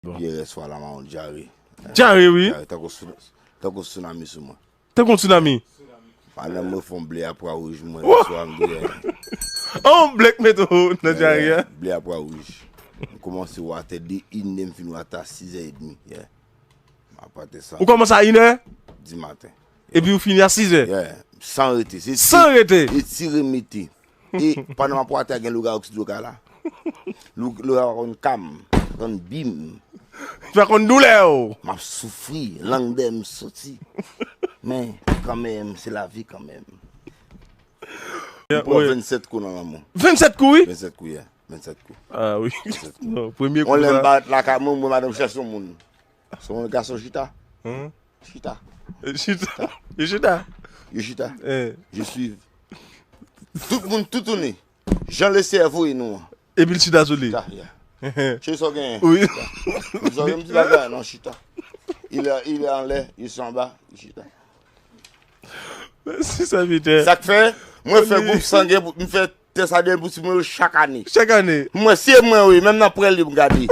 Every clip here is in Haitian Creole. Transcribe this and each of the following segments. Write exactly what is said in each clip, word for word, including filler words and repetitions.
Pyè rès fwa la mawon dyare. Dyare, wi. Dyare, tankou sou- tankou tsunami sou mwen. Tankou tsunami. Madanm mwen fè yon ble a pwa wouj mwen, swa m gen. Yon ble k mete w nan dyare a. Ble a pwa wouj. M kòmanse wate de inè, m fin wate a sizè edmi. Yeah. M ap wate sa. Ou kòmanse a inè? Di maten. Epi ou fini a sizè? Yeah. San rete. Se San rete? Etire mete. E pandan m ap wate a, gen lougawou ki sou dlo kay la. Lou- Lougawou pa konn ka m, pa konn bi m. Li pa konn doulè w. M ap soufri, lang dèyè m soti. Men, kanmenm, se lavi kanmenm. M pran vennsèt kou nan lanmou. Vennsèt kou, wi? Vennsèt kou, yeah. Vennsèt kou. Ah, wi. Vennsèt kou. Non, premye kou. On lè m parèt lakay mwen, m wè madanm chèche yon moun. Se yon gason chita. Chita. Chita. Yo chita. Yo chita. Je suis. Tout moun, tout tounen. Jan Leseyè voye nou an. Epi l chita sou li. Chita, yeah. Cheri, sa w genyen? Wi. Sa w gen, m di bagay, non, chita. Il est, il est en l'air, ils sont en bas, chita. Mèsi, sèvitè. Sa k fè, mwen fè gwoup sangen pou m fè tès A D N pou timoun yo chak ane. Chak ane. Mwen, se mwen, wi, menm nan prèl yo m gade.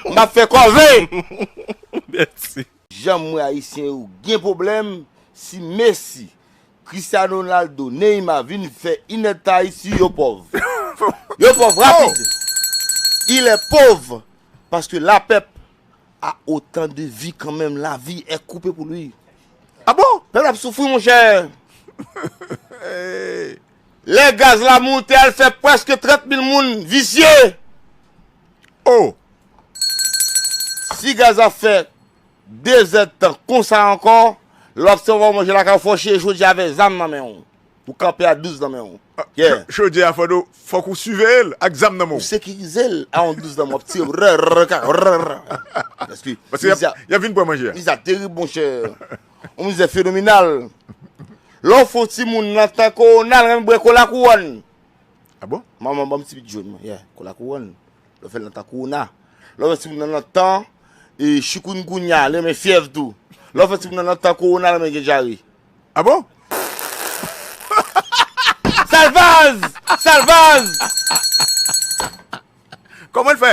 M ap fè kòve! Mèsi. Jan m wè Ayisyen yo gen pwoblèm, si Messi, Cristiano Ronaldo, Neymar vin fè inèdtan Ayiti, yo pòv. Yo pòv rapid. Il est pauvre parce que la pèp a autant de vie quand même, la vie est coupée pour lui. Ah bon? Pèp la ap soufri, monchè. Lè gaz la moute, al fè prèske trant mil moun visye. Oh! Si gaz ap fè de zèdtan konsa ankò, lè w ap sèvi manje lakay ou, fò w chire chodyè avèk zam nan men w. Ou kanpe a douz nan men w. Yeah. Cho- Chodyè a fò, fòk ou siveye l ak zam nan men w. Ou sekirize l a yon douz nan men w, w ap tire rè, rè, ka, rè, rè. Paske Paske y ap, mizè, y ap vin pran manje a. Mizè terib, monchè. Yon mizè fenomenal. Lè w fè yon timoun nan tan kowona, l renmen bwè kola kouwòn. Ah bon? Manman ban m ti bit jòn mwen. Yeah, kola kouwòn. Lè w fè l nan tan kowona. Lè w fè timoun nan nan tan, e, chikungunya, l renmen fyèv tou. Lè w fè timoun nan nan tan kowona, l renmen gen dyare. Ah bon? Salvaz! Salvaz! Kòman l fè?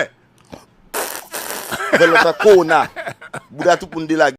Fè l nan tan kowona. Bouda tout moun delage.